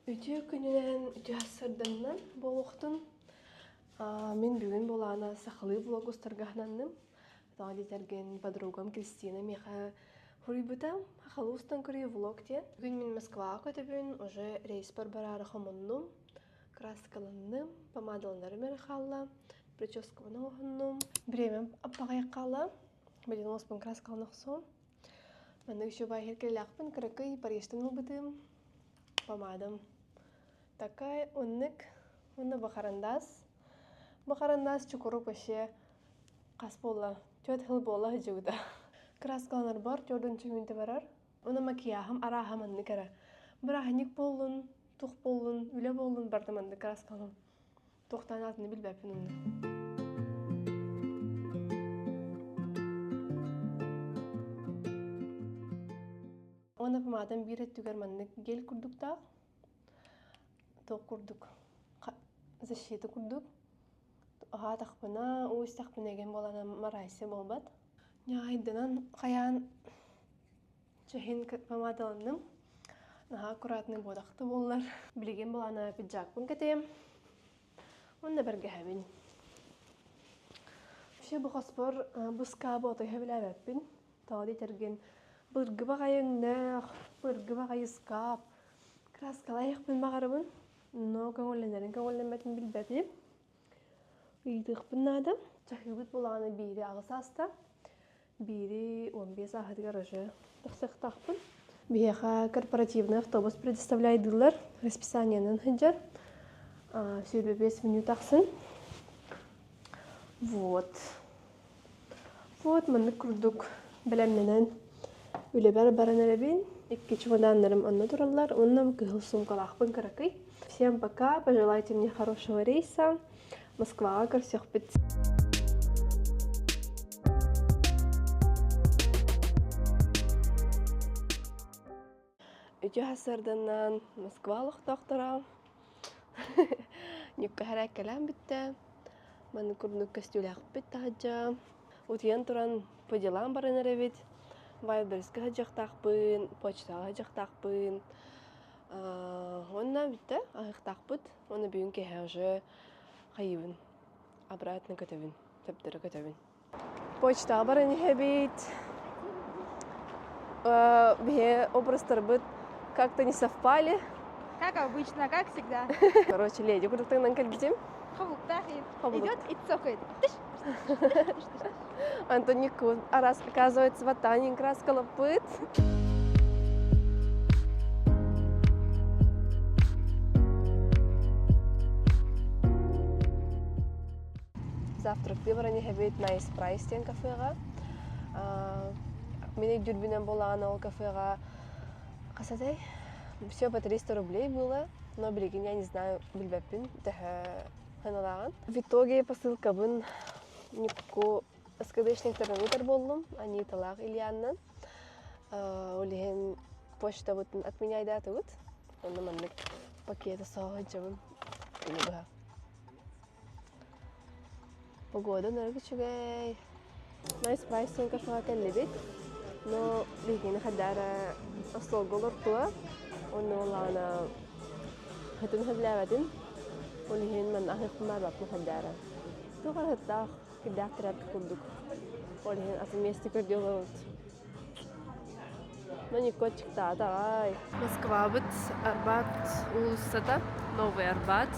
Үтүө күнүнэн, үтүө сарсыарданнан буолуохтун. Мин бүгүн буолаана сахалыы влог устарга сананным. Тоҕо диэтэргин подругам Кристина миэхэ суруйбута. Сахалыы устан көрүү влог диэн. Бүгүн мин Москваҕа көтөбүн, уже рейспэр бараары хомуннум, краскаланным, помадаланарым эрэ хаалла, прическабын оҥоһуннум. Бириэмэм аппаҕайах хаалла. Билигин уоспун краскалана охсуом. Маннык еще баай кэллээхпин кыракый Парижтан ылбытым. Помадам такая оннук уонна бахарандаас. Бахарандаас чукурук вообще хас буолла? Түөрт сыл буолла сылдьыбыта. Краскаланарбар төрдүнчү мүнтэ барар. Уонна макияһым арааһа маннык эрэ. Бырааһынньык буоллун, тух буоллун, үлэ буоллун барда маннык краскаланам. Туохтаан аатыны билбэппин онно. Уонна помадам биир өттүгэр маннык гель курдуктаах, туох курдук защита курдук. Аһаатахпына, уу истэхпинэ эгэн буолан марайся буолбат. Ньаайданан хайаан чэһин помадаланным. Наһаа аккуратный буолахты буоллар. Билигин былаана пиджакпын кэтиэм. Уонна бэргэһэбин. Вообще бу хоспор бу скабы отой сөбүлээбэппин. Тоҕо диэтэргин былыргы баҕайы өҥнөөх, былыргы баҕайы ыскаап. Краскалайыахпын баҕарабын, но көҥүллэнэрин көҥүллэммэтин билбэтим. Ыйытыахпын наада. Чаһыыбыт булаҕына биири аҕыс ааста. Биири 15 ааһытыгар уже тахсыахтаахпын. Биһиэхэ корпоративный автобус предоставляйдыыллар, расписаниенан сылдьар. 25 мүнүүт ахсын. Вот. Вот маннык курдук бэлэмнэнэн үлэбэр баран эрэбин. Икки чемоданнарым онно тураллар. Уонна кыһыл суумкалаахпын кыракый. Всем пока, пожелайте мне хорошего рейса. Москваҕа көрсүөхпүт. Үтүө сарсыарданан Москва олохтоохторо Ньукка хэрээккэлээн бүттэ. Маннык курдук көстүүлээхпит таһырдьа. Утуйан туран по делам баран эрэбит. Вайлдберрискэ сылдьыахтаахпын, почтаҕа сылдьыахтаахпын. Уонна бүттэ, аһыахтаахпыт. Уонна бүгүн киэһэ уже хайыыбын, обратно көтөбүн, төптөрү көтөбүн. Почтаҕа баран иһэбит. Биһи образтарбыт как-то не совпали. Как обычно, как всегда. Короче, леди курдуктарынан кэлбитим. Хобуктаах идет и цокает. Антон Никун, а раз, оказывается, ватанин краска лапыт. Завтрактыы баран иһэбит Nice Price диэн кафеҕа. Мин өйдүүрбүнэн буолаҕына ол кафеҕа хас этэй? Все по 300 рублей было, но билигин я не знаю, билбэппин төһө сыаналааҕын. В итоге посылкабын Никку СКДшниктарынан ыытар буоллум, Аниталаах Ильяннан. Ол иһин почтабытын отменяйдаатыбыт. Онно маннык пакеты соҕо сылдьабын күнү быһа. Погода нөрүк үчүгэй. Nice Price диэн кафеҕа кэллибит. Но биһигини хайдах эрэ остуолга олортуо. Онно улаана хытын сөбүлээбэтим. Ол иһин манна аһыахпын баҕарбаппын хайдах эрэ. Туох эрэ сыттаах, кирдээх тряпка курдук. Ол иһин атын миэстэ көрдүү олоробут. Ну, Никотчиктаата аҕай. Москвабыт Арбат уулуссата, Новый Арбат.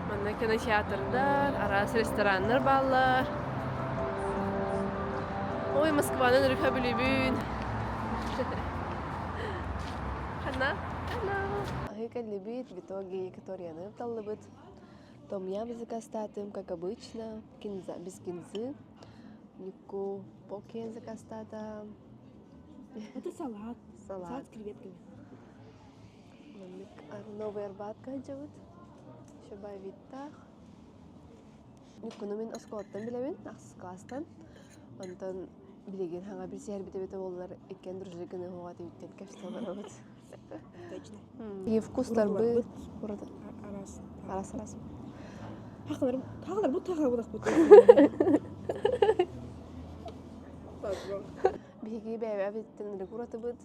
Манна кинотеатрдар, араас рестораннар бааллар. Ой, Москваны өрүһэ бүлүүбүн. Ханна? Ханна? Аһыы кэллибит, в итоге Екаторияны таллыбыт. Том ям заказтаатым, как обычно, кинза, без кинзы. Никку поке заказтаата. Это салат. Салат. Салат с креветками. Маннык Новый Арбатка сылдьабыт. Шабай-виттаах. Ньуккуну мин оскуолаттан билэбин, ахсыс кылаастан. Онтон билигин хаҥа билсиһэрбит эбитэ буоллар, иккиэн дружи гыныһуоҕа этибиттэн кэпсэтэ олоробут. Точно. И вкустарбыт Арас. арас арас. Хахалар хахалар бу тахалар бу Биһиги бэйэбиттэн ырык уратыбыт.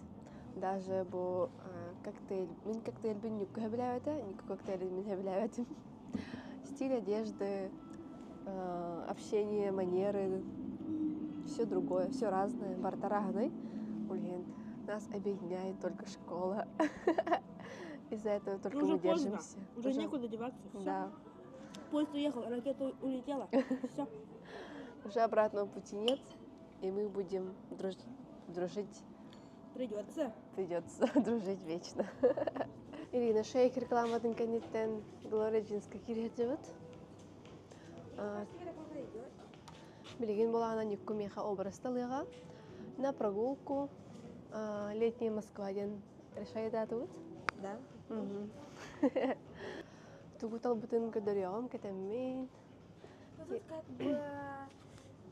Даже бу коктейль, мин коктейльбин Ньукку сөбүлээбэтэ, Ньукку коктейлин мин сөбүлээбэтим. Стиль одежды, общение, манеры, все другое, все разное, барыта разный. Блин, нас объединяет только школа. Из-за этого только Уже мы поздно. держимся. Уже некуда деваться. Всё. Да. Поезд уехал, ракета улетела. Все. Уже обратного пути нет, и мы будем дружить. Придется. Придется дружить вечно. Ирина Шейк рекламатын кэнниттэн Глория Джинска киирэ Билигин буолаҕына Ньукку миэхэ образталыаҕа. На прогулку летняя Москва диэн решайдаатыбыт. Да. Тугу талбытын көрдөрүөҕүм кэтэммин. Тут как бы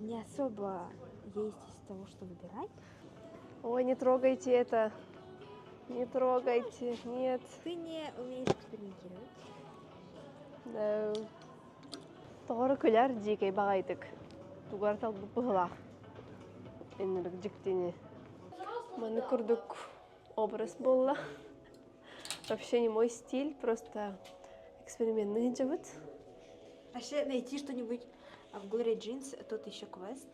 не особо есть из того, что выбирать. Ой, не трогайте это. Не трогайте, нет. Ты не умеешь экспериментировать. No. Тоҕо күлэр дьиикэй баҕайытык. Тугар талбыт быһылаах. Иннирик дьиктини. Маны курдук образ буолла. Вообще не мой стиль, просто экспериментный сылдьабыт. Вообще найти что-нибудь в Gloria Jeans тот еще квест.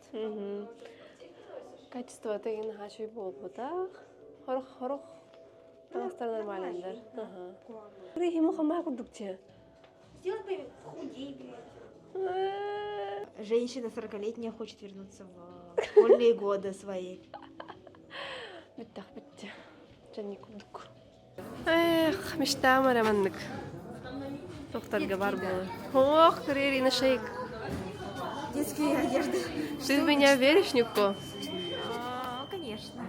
Качество тегин хачый буолбутах. Хорох-хорох таҥастар нормальндар. Риһим хамаа курдук Сделай бы худей, блядь. Женщина 40-летняя хочет вернуться в школьные годы свои. Бүттэх бүттэ. Дьэ курдук. Эх, мечтам эрэ маннык. Тохторго бар буолар. Ох, Ирина Шейк. Детские одежды. Ты в меня веришь, Нико? Конечно.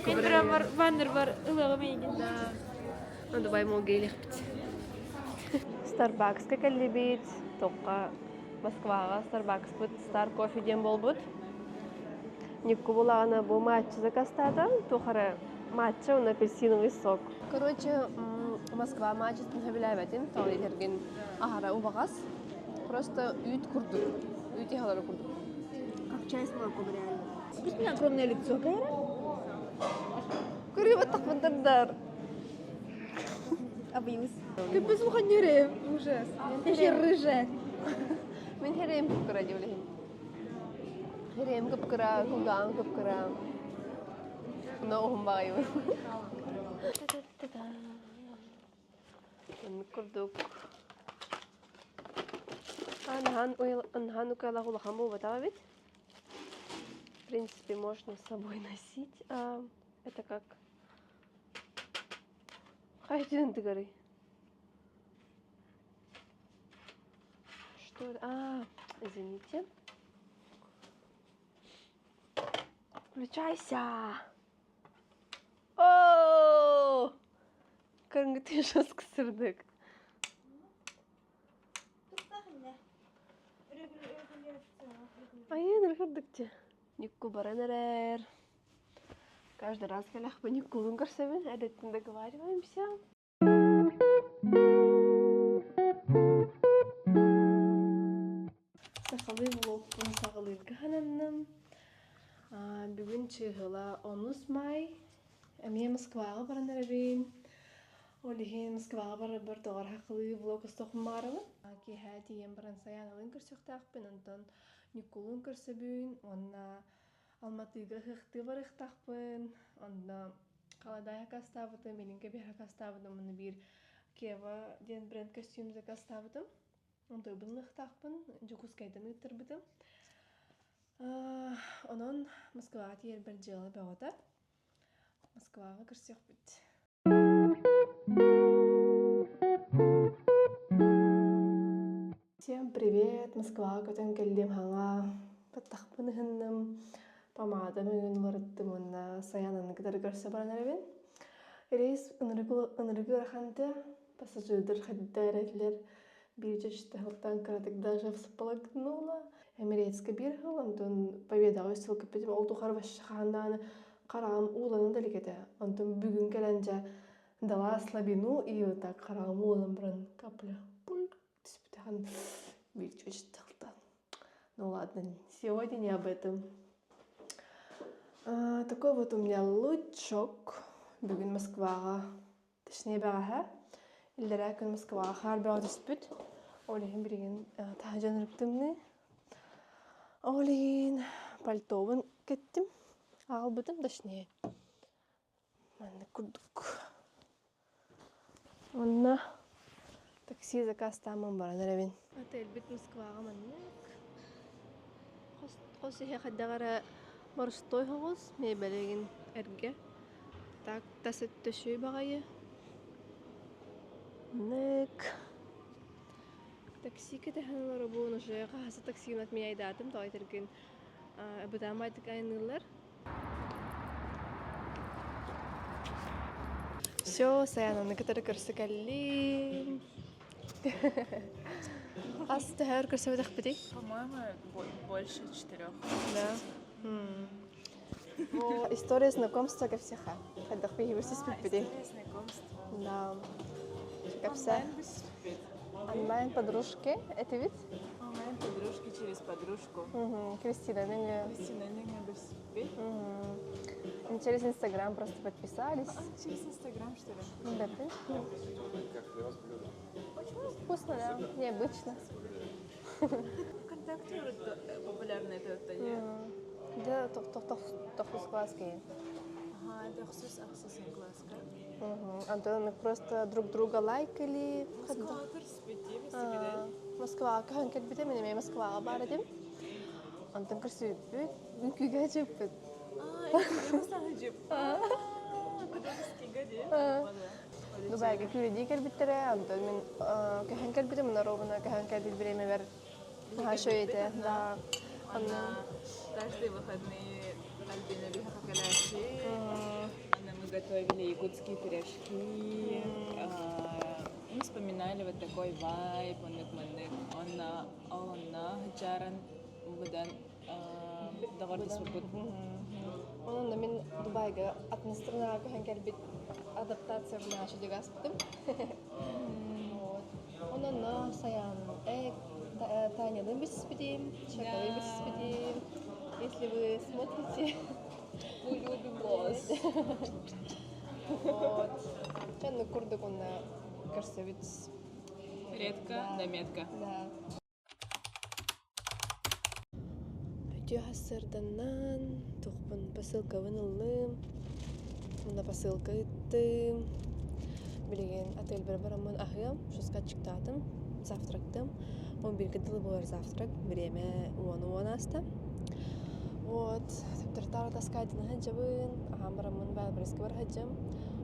Мен прям ваннер бар ылыгым эйигин. Да. Ну, давай молгейлихпит. Старбакска кэллибит, тоққа Москваҕа Старбакспыт Стар Кофе диэн буолбут. Никку булаҕына бу матча заказтаата, туох эрэ матча уонна апельсиновый сок. Короче, Москва матчатын сөбүлээбэтим, тоҕо диэтэргин аһара убаҕас. Просто үүт курдук, үүт иһалары курдук. Как чай с молоком реально. Пусть у меня огромное лицо, Кайра. Көрүбэттахпындардар. Абьюз. Капец уханюре, ужас. Еще рыжая. Мин хэрэм кыпкыра диэбилэһин. Хэрэм кыпкыра, кулгаан кыпкыра. Но уһун баҕайыбын. Оннук курдук. Анахан анахан укалах улахан буолбатах эбит. В принципе, можно с собой носить. А, это как? Хайден ты Что это? А, извините. Включайся! О! Кыргытын сырдык. Айын ыргырдыкчы. Никку баран эрэр. Каждый раз кэлэхпин Никкулун көрсөбүн, эдэттин договариваемся. Сахалыы влогпун саҕалыырга сананным. Бүгүн чыыһыла онус маай. Эмиэ Москваҕа баран эрэбин. Ол иһин Москваҕа барарбар тоҕо сахалыы влог устуохпун Киэһэ тиийэн баран Саяналыын көрсүөхтээхпин, онтон Ньуккулуун көрсөбүн уонна Алматыга ыһыахтыы барыахтаахпын. Онно халадаай акаастаабытым, илин кэбиһэр акаастаабытым, уонна биир Кева диэн бренд костюм заказтаабытым. Онтуйбун ылыахтаахпын, Дьокуускайтан ыыттарбытым. Онон Москваҕа тиийэрбэр дьыала бөҕөтө. Москваҕа көрсүөхпүт. Всем привет! Москваҕа көтөн кэллим хаҥа. Баттахпын ыһынным, помада мөҥүн уларыттым уонна Саянаны кытары көрсө баран эрэбин. Рейс ынырыгы ыараханты, пассажирдар хайда эрэллэр биир чачтаһылтан кыратык даже вспологнула. Эмирейтскэ биир сыл, онтон Победаҕа үс сыл көппүтүм. Ол тухары вообще хаһан даҕаны хараҕым ууланан да илик этэ. Онтон бүгүн кэлэн дьэ дала слабину и вот так хараҕым ууланан баран капля пульк түспүтэҕин биир чачтаһылтан. Ну ладно, сегодня не об этом. А, такой вот у меня лучок. Бүгүн Москваҕа, точнее бэҕэһээ, иллэрээ күн Москваҕа хаар бөҕө түспүт. Ол иһин билигин таһырдьа ынырык тымныы. Ол иһин пальтобун кэттим, аҕалбытым, точнее маннык курдук. Онно такси заказтааммын баран эрэбин. Отельбит Москваҕа маннык. Хос иһэ хайдах эрэ боростуой соҕус, миэбэлигин эргэ. Так тас өттө үчүгэй баҕайы. Маннык. Такси кэтэһэн олоробун, уже хаһыс таксины отменяйдаатым, тоҕо этэргин бытаамайтык айанныыллар. Все, Саянаны кытары көрсө кэллим. Ас төһөр көрсөбөтөхпүтүй? По-моему, больше 4. Да. История знакомства кэпсиэхэ. Хайдах биһиги сиспиппитий? История знакомства. Да. Кэпсэ. Онлайн билсибиппит. Онлайн подружки этибит. Онлайн подружки через подружку. Кристина нөҥүө. Кристина нөҥүө билсибиппит. Через Инстаграм просто подписались. А, через Инстаграм, что ли? Да, в принципе. Вкусно, да? Необычно. ВКонтакте популярный это не? Да, тохтус класс кийин. Ага, это ахсыс ахсыс класска. Антон, мы просто друг друга лайкали. Москваҕа көрсүбүт дии Москваҕа көһөн кэлбитим, мин эмиэ Москваҕа баар этим. Онтон көрсүбүппүт, үҥкүүгэ дьыппыт. А, үҥкүүгэ саһыдьып. Кудовскийга дии. Дубайга күүлэдии кэлбиттэрэ, онтон мин көһөн кэлбитим, онно ровно көһөн кэлбит бириэмэбэр наһаа үчүгэй этэ. Да. Онно каждые выходные Альбина биһиэхэ кэлээччи. Она мы готовили якутские пирожки. Мы вспоминали вот такой вайб, оннук-маннык. Онно онно сычааран быдан доҕордоспуппут. Онон мин Дубайга атын странаҕа көһөн кэлбит адаптация наша дьагаспытым. Вот. Онон Саян Танялыын билсиспитим, Чакалыын билсиспитим. Если вы смотрите, мы любим вас. Вот. Чанны курдук онно көрсөбүт. Редко, да метко. Да. Үтүө сарсыарданнан туохпун посылкабын ыллым, уонна посылка ыыттым. Билигин отельбар бараммын аһыам, шускаччыктаатым, завтрактым. 11-гэ дылы буолар завтрак, бириэмэ 10-10 ааста. Вот, төптөртаар таскаайтына сылдьабын, аһаан бараммын Вайлберскэ бара сылдьам.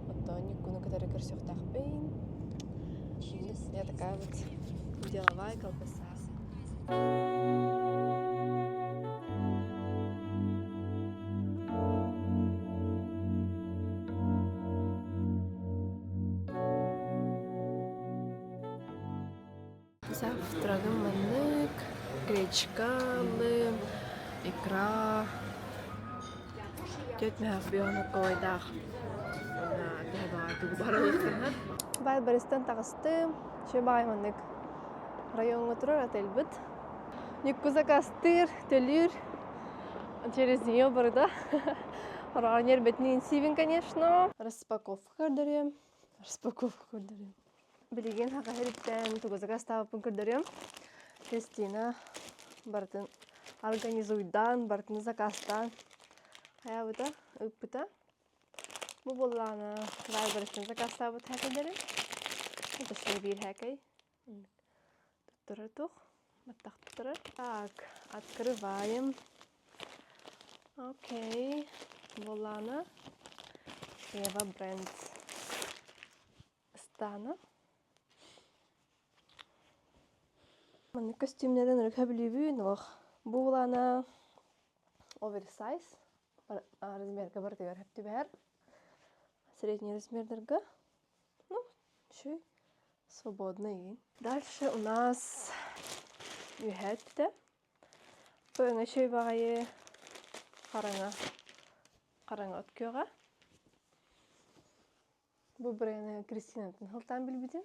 Оттон Ньуккуну кытары көрсүөхтээхпин. Я такая вот деловая колбаса. Завтрагым маннык, гречка ыллым, икра, Түөрт мөһөөх бионоковайдаах уонна төһө баҕар тугу барылыахтарынан. Баай Бористан таҕыстым. Үчүгэй баҕайы маннык райоҥҥа турар отельбыт. Ньукку заказтыыр, төлүүр. Через нее барыта. Хараҕар ньиэрбэтин инсиибин, конечно. Распаковка көрдөрүөм. Распаковка көрдөрүөм. Билигин Саха сириттэн тугу заказтаабыппын көрдөрүөм. Кристина барытын организуйдаан, барытын заказтаан хайаабыта, ыыппыта. Бу буоллаҕына Вайберыттан заказтаабыт һээкэйдэрим. Точнее биир һээкэй. Туттарар туох? Баттах туттарар. Так, открываем. Окей. Буоллаҕына Ева бренд ыстаана. Маннык көстүүмнэрин ырыка бүлүүбүн олох бу булаана оверсайз размерга барытыгар сөп түбэһэр. Средний размердарга ну, үчүгэй свободный. Дальше у нас үөһээ өттө. Бу өҥө үчүгэй баҕайы хараҥа хараҥа от күөҕэ. Бу бренди Кристинаттан сылтаан билбитим.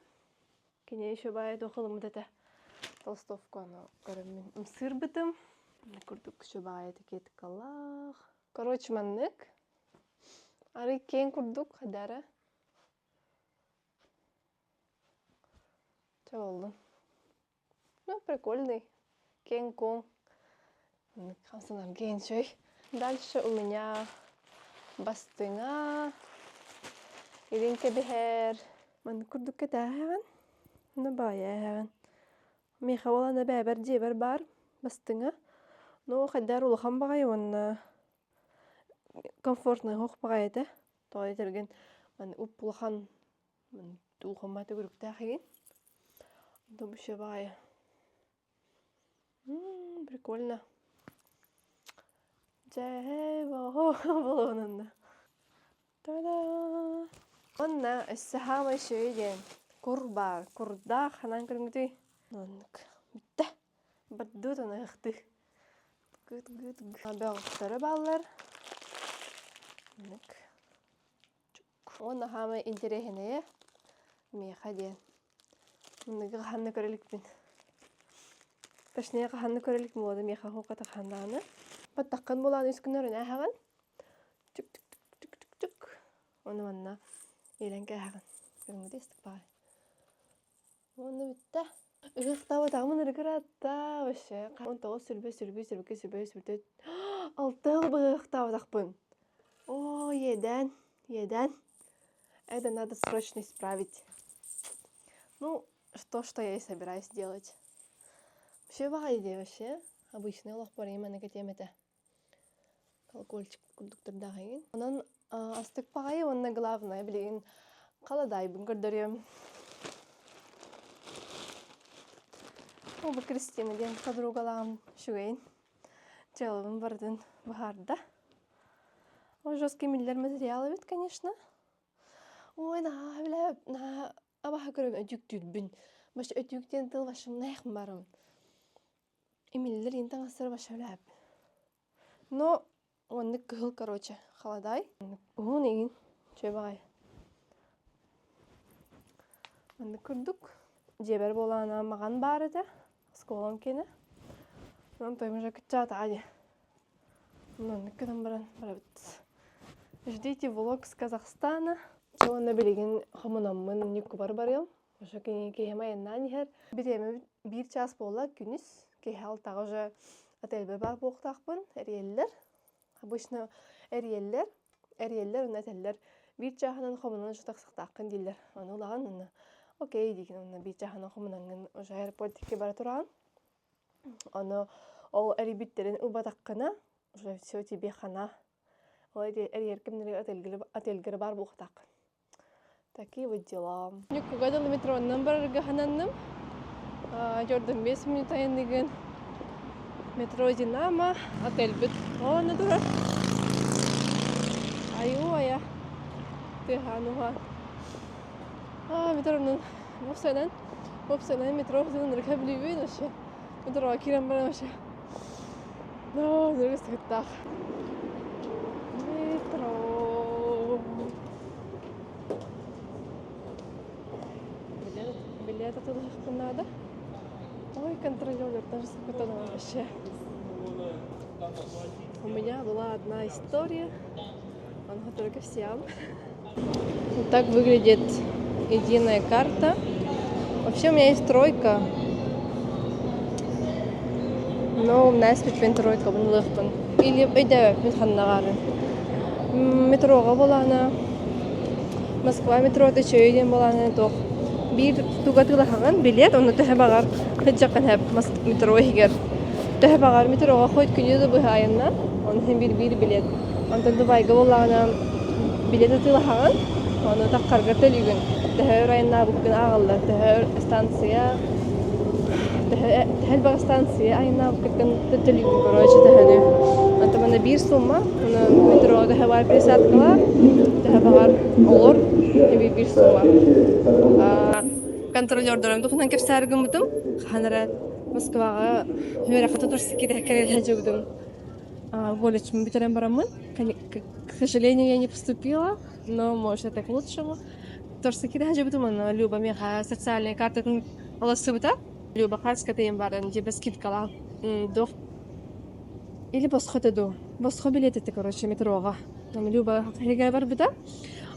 Кини еще баайа туох ылыммыт этэ. Толстовканы көрөммүн ымсыырбытым. Курдук еще баайа этикеткалаах. Короче, маннык. Арый киэҥ курдук хадара. Чэ буоллун. Ну, прикольный. Киэҥ-куоҥ. Хамсанарга үчүгэй. Дальше у меня бастыҥа, илин кэбиһэр. Маннык курдук кэтээһэҕин, уонна баайааһаҕын. Миэхэ уолана бэйэбэр дьиэбэр баар бастыҥа. Ну, хайдаар улахан баҕайы уонна комфортный оһох баҕайы этэ. Тоҕо диэтэргин маны уп-улахан туухамма төгүрүктээх игин. Онтон вообще баҕайы. Прикольно. Дьэ, буолуонунна. Та-да! Уонна өссө хаамай үчүгэй диэн кур баар, курдаах ханан көрүҥүтүй? Оннук. Бүттэ. Бардыбыт ону ыһыктыы. Гыт гыт Бөҕөхтөрө бааллар. Оннук. Уонна хаамай интэриэһинэйэ миэхэ диэн. Манныгы хаһан да көрө иликпин. Точнее хаһан да көрө иликпин буолла миэхэ хууката хаһан даҕаны. Баттаххын булаан үс күн өрүнээһэҕин. Түк-түк-түк-түк-түк. Ону манна иилэн кээһэҕин. Көрүҥҥүтэ истик баҕай. Уонна бүттэ. Ыһыахтаабатаҕым ырыгыратта вообще. 19 сүрбэ сүрбэ сүрбэ сүрбэ сүрбэ алта сыл быһыахтаабатахпын. О, иэдээн, иэдээн. Это надо срочно исправить. Ну, что, что я и собираюсь делать. Вообще баҕайы идея вообще. Обычный олохпор именно кэтиэм этэ. Колокольчик курдуктардаах игин. Онон астык баҕайы уонна главное билигин халадаайбын көрдөрүөм. Бу Кристина диэн подругалаам үчүгэйин дьыалабын барытын быһаарда. Ол жесткий миллер материал эбит, конечно. Ой, наһаа билэ наһаа абаһа көрөбүн өтүүктүүрбүн. Баш өтүүк диэн тыл башымнаах барым. Имиллэр иин таҥастара вообще билээп. Но оннук кыһыл короче халадаай. Уһун игин үчүгэй баҕайы. Маннык курдук дьиэбэр буолаана маҕан баар этэ оскуолам киэнэ. Онон тойм уже кыччаатаҕа дии. Оннук гынан баран барабыт. Ждите влог с Казахстана. Уонна билигин хомунаммын Ньуккубар барыам. Ошо киһим айаннаан иһэр. Бириэмэ биир чаас буолла күнүс. Киһи алтаҕа уже отельбэ баар буолуохтаахпын. Эрийэллэр. Обычно эрийэллэр. Эрийэллэр уонна этэллэр биир чааһынан хомунан уже тахсыахтааххын дииллэр. Ону ылаҕын уонна окей диигин уонна биир чааһынан хомунаҥҥын уже аэропорт диэки бара тураҕын. Ону ол эрийбиттэрин ылбатаххына уже все тебе хана. Ол эрийэр кэмнэригэр отельгэр баар буолуохтааххын. Такие вот дела. Ньуккуга дылы метронан барарга хананным. Дьордун 5 минут айанныгын метро Динамо отельбит онно турар. Айуу айа тыаһаан уһаан. Метронун мопсанан мопсанан метро ырга билибин вообще. Метроға киирэн баран вообще. Но, ныргыс сыттаах. Метро. Билет, билет атылыахпын наада. Ой, контролер даже вообще. У меня была одна история, она только всем. Вот так выглядит единая карта. Вообще у меня есть тройка. Но у нас бүппүн тройкабын ылыахпын. Или өйдөөбөппүн ханнаҕаарын. Метроҕа буолаана Москва метрота үчүгэй диэн буолаана туох биир туга атыылаһаҕын билиэт онно төһө баҕар сылдьаххын сөп метро иһигэр төһө баҕар метроҕа хоть күнү да быһа айаннаан ону иһин биир биир билиэт онтон Дубайга буоллаҕына билиэт атыылаһаҕын ону таххаргар төлүүгүн төһө өр айаннаабыккын ааҕаллар төһө өр станция төһө төһө элбэх станция айаннаабыккыттан төлүүгүн короче төһөнү онтон манна биир сумма ону метроҕа төһө баар пересадкалаах төһө баҕар олор биир биир сумма контролердорум туһунан кэпсээри гыммытым хаһан эрэ Москваҕа үөрэххэ тутар дьыбытым колледжмын бүтэрэн бараммын к сожалению я не поступила но может это к лучшему Торсакида дьыбытым онно Люба миэхэ социальная картатын ылысыбыта Люба хаска тыйын баран дьиэбэ скидкалаах дух или босхо этэ дуу босхо билиэт этэ короче метроҕа. Люба хахыга барбыта.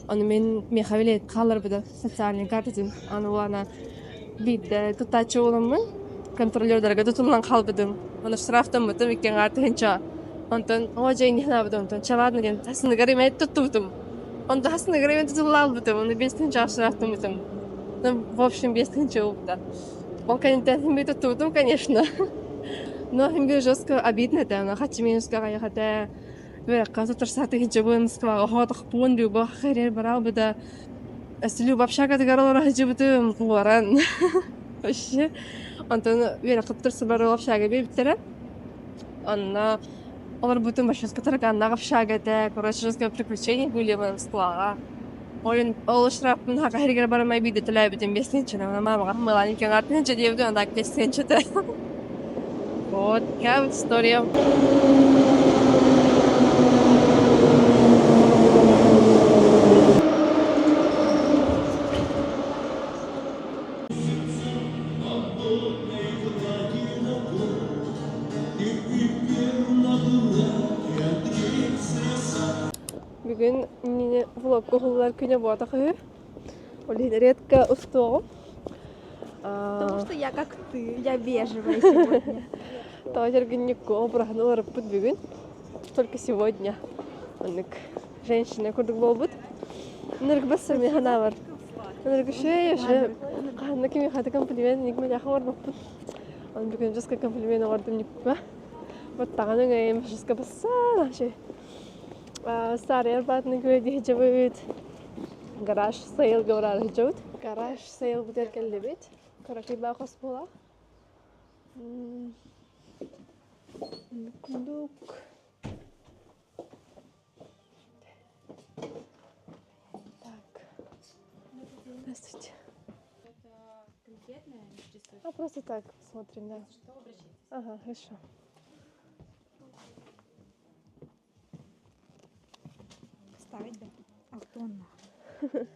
Ону мин миэхэ билиэт хаалларбыта социальный картатын. Аны уонна биирдэ туттааччы буоламмын контролердарга тутуллан хаалбытым. Ону штрафтаммытым икки аҥаар тыһыынча. Онтон оо дьэ инньэ санаабытым. Онтон чэ ладно диэн хасыныгар эмэ туттубутум. Онтон хасыныгар эмэ тутулла албытым. Ону 5 тыһыынчаҕа штрафтаммытым. Ну, в общем, 5 тыһыынча буолбута. Ол кэнниттэн син туттубутум, конечно. Но син жестко обидно этэ. Хаччы минуска аҕыйах этэ. Үөрэххэ туттарсаат тыһыынчабын Москваҕа оһоотохпун Люба хэрэр бараабыта. Өссө Люба общагатыгар олоро сылдьыбытым куоран. Вообще. Онтон үөрэххэ туттарса барыы общага биэрбиттэрэ. Онно олорбутум вообще тараканнаах общага этэ. Короче, жесткое приключение были Москваҕа. Ойун ол штрафпын хака иһигэр барамай биирдэ төлөөбүтүм 5 тыһыынчанан. Маамаҕа мылаан икки аҥаар тыһыынча диэбитим, а так 5 тыһыынча этэ. Вот такая вот история. Бүгүн мини влогка уһуллар күнэ буотах үһү. Ол иһин редко устуоҕум. Потому что я как ты, я бежевая сегодня. Тоҕо дьэргинньикку обраһын уларыппыт бүгүн. Только сегодня. Оннук женщина курдук буолбут. Ынырык бассар ханаабар. Ынырык үчүгэй уже хаһанна кимиэхэ комплимент ник мэлээхэ оҥорбоппун. Оны бүгүн жестко комплимент оҥордум никпа. Баттаҕын өҥөйүм жестко бассаан вообще. Старый Арбатны күөдии сылдьабыт. Garage sale-га бараары сылдьабыт. Garage sale бутер кэллибит. Короче, баа хос буолар. Кундук. Так. Здравствуйте. Конкретное интересует? А просто так смотрим, да. Что обращайтесь. Ага, хорошо. Ставить да. Алтонна.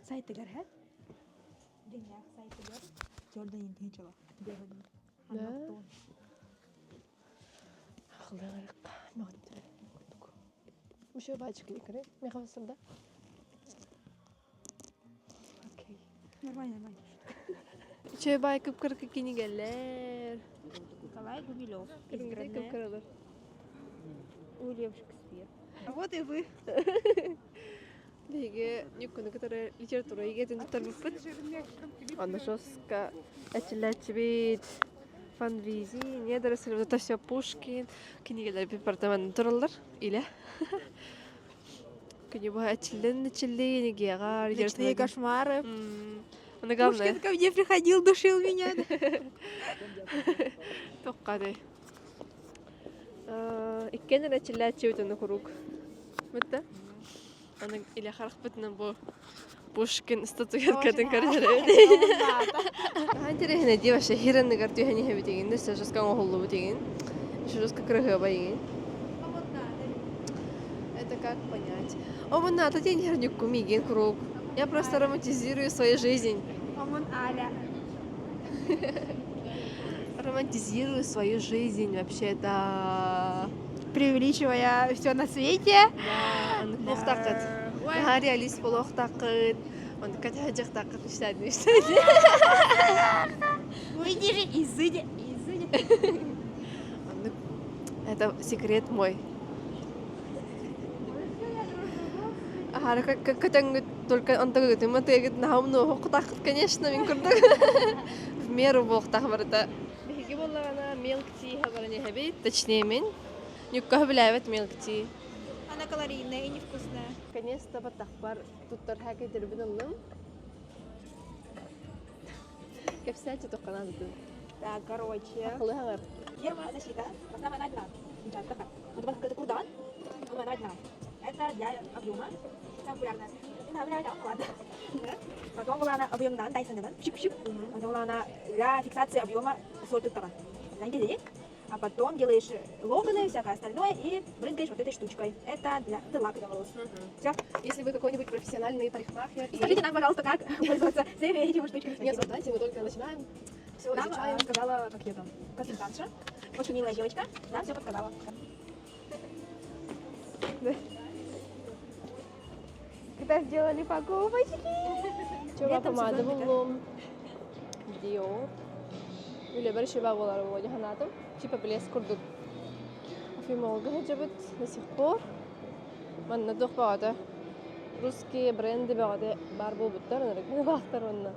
Сайтыгар һэ? Дьиҥнээх сайтыгар Jordan интинчела. Да? Еще бачки икры. Мехавасында. Окей. Нормально, нормально. Үчүгэй баай кып-кыракый кинигэлэр. Николай Гумилев. Кыргыздай кып-кыралар. Уильям Шекспир. А вот и вы. Биһиги Ньуккуну кытары литература эйгэтин туттарбыппыт. Онно жестко этилээччибит. Фанвизин, недоросль, вот это все Пушкин. Кинигэлэр департамент тураллар. Или Күнү быһа эчиллин эчиллин игиэҕэр Ночные кошмары. Ону главное Пушкин ко мне приходил, душил меня. Тоққады. Иккен эрэ эчиллээччибит ону куруук. Бүтта. Аны илэ харахпытынан бу Пушкин статуэткатын көрдөрөбүт. Интересно, дии вообще хиранныгар түһэн иһэбит игин, өссө жестко оҥоһуллубут игин. Еще жестко кырыһыаба игин. Это как понять? Омун ата диэн иһэр мигин куруук. Я просто романтизирую свою жизнь. Омун Аля. Романтизирую свою жизнь вообще-то. Преувеличивая все на свете. Да, туохтааххыт. Наһаа реалист буолуохтааххыт. Оннукка тэһэдьэхтааххыт үстээдин үстээдин. Выйди же, изыди, изыди. Оннук это секрет мой. Аһара көтөҥҥүт только онтогытым атыгыт наһаа кутааххыт, конечно, мин курдук. В меру буолуохтаах барыта. Биһиги буоллаҕына milk tea баран иһэбит, точнее мин. Ньукка сөбүлээбэт milk tea. Она калорийная и невкусная. Наконец-то баттахпар туттар хакербин ыллым. Кэпсээччи туохханаабытын. Так, короче. Ахылыһаҕар. Первая защита. Основная одна. Вот какая-то курдан. Она одна. Это для объема. Самая популярная. Да, да, да, ладно. Потом была она объемная, Dyson, да? Чип-чип. Потом была она для фиксации объема соль Знаете, а потом делаешь локоны, всякое остальное и брызгаешь вот этой штучкой. Это лак для волос. Все. Если вы какой-нибудь профессиональный парикмахер и Скажите нам, пожалуйста, как пользоваться всеми этими штучками. не осуждайте, мы только начинаем. Все Нам изучаем. сказала, как ее там, консультантша. Очень милая девочка. Нам все подсказала. Да. Когда сделали покупочки. Чуга помада буллум. Dior. Үлэбэр шеба буолар буолуо санаатым. Типа блеск курдук. Афимолга сылдьабыт до сих пор. Манна туох бөҕөтө русские бренды бөҕөтө баар буолбуттар, ынырык баахтар уонна.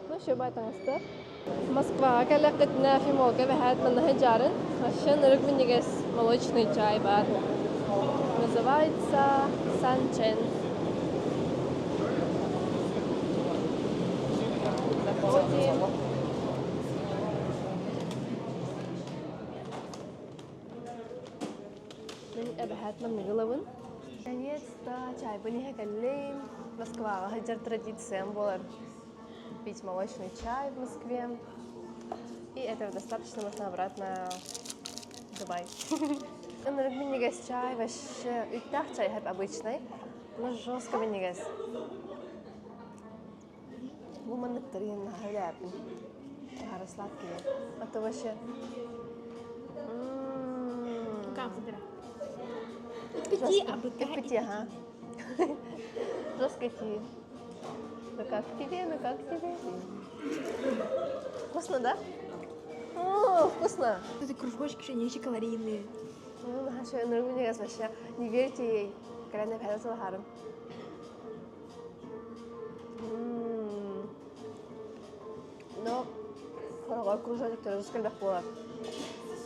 Ну, шеба таҥастар. Москваҕа кэллэххитинэ Афимолга бэһээт манна сылдьаарын. Вообще ынырык минньигэс молочный чай баар. Называется Санчен. Заходим. Мин эбэһээт манныгы ылабын. Наконец-то чайбын иһэ кэллим. Москваҕа сылдьар традициям буолар. Пить молочный чай в Москве. И этого достаточно, можно обратно в Дубай. Ынырык минньигэс чай вообще үүттээх чай иһэр обычный, но жестко минньигэс. Бу манныктар иһин наһаа үлээппин. Аһара сладкие. А то вообще Пяти, а быка Пяти, ага. Жестко ти. Ну как тебе, ну как тебе? Вкусно, да? О, вкусно. Эти кружочки же они еще калорийные. Ну, наша ынырык вообще. Не верьте ей. Кэлэн эбэһэ сылаһарым. Но хороҕор кружочектары олус элбэх буолар.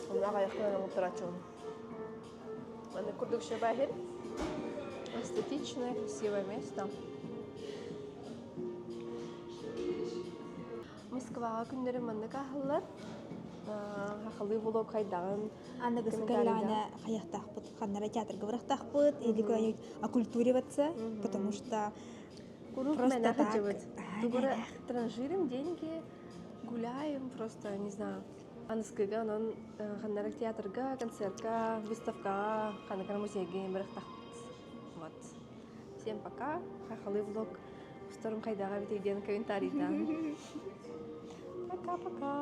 Онно аҕыйахтан оҥотторооччубун. Маннык курдук шебахир. Эстетичное, красивое место. Москваҕа күннэрим маннык ааһаллар. Хахалыы булуоп хайдаҕын Аныгысы кэллэҕинэ хайахтаахпыт, ханнара театрга барахтаахпыт, или куда-нибудь окультуриваться, потому что Куруук просто мээнэ так. сылдьабыт. Тугура транжирим деньги, гуляем просто, не знаю. Аныскыга онон ханнара театрга, концертка, выставкаҕа, ханнык музейга барахтаахпыт. Вот. Всем пока. Хахалы влог устарым хайдаҕа эбитий диэн комментарийдаан. Пока-пока.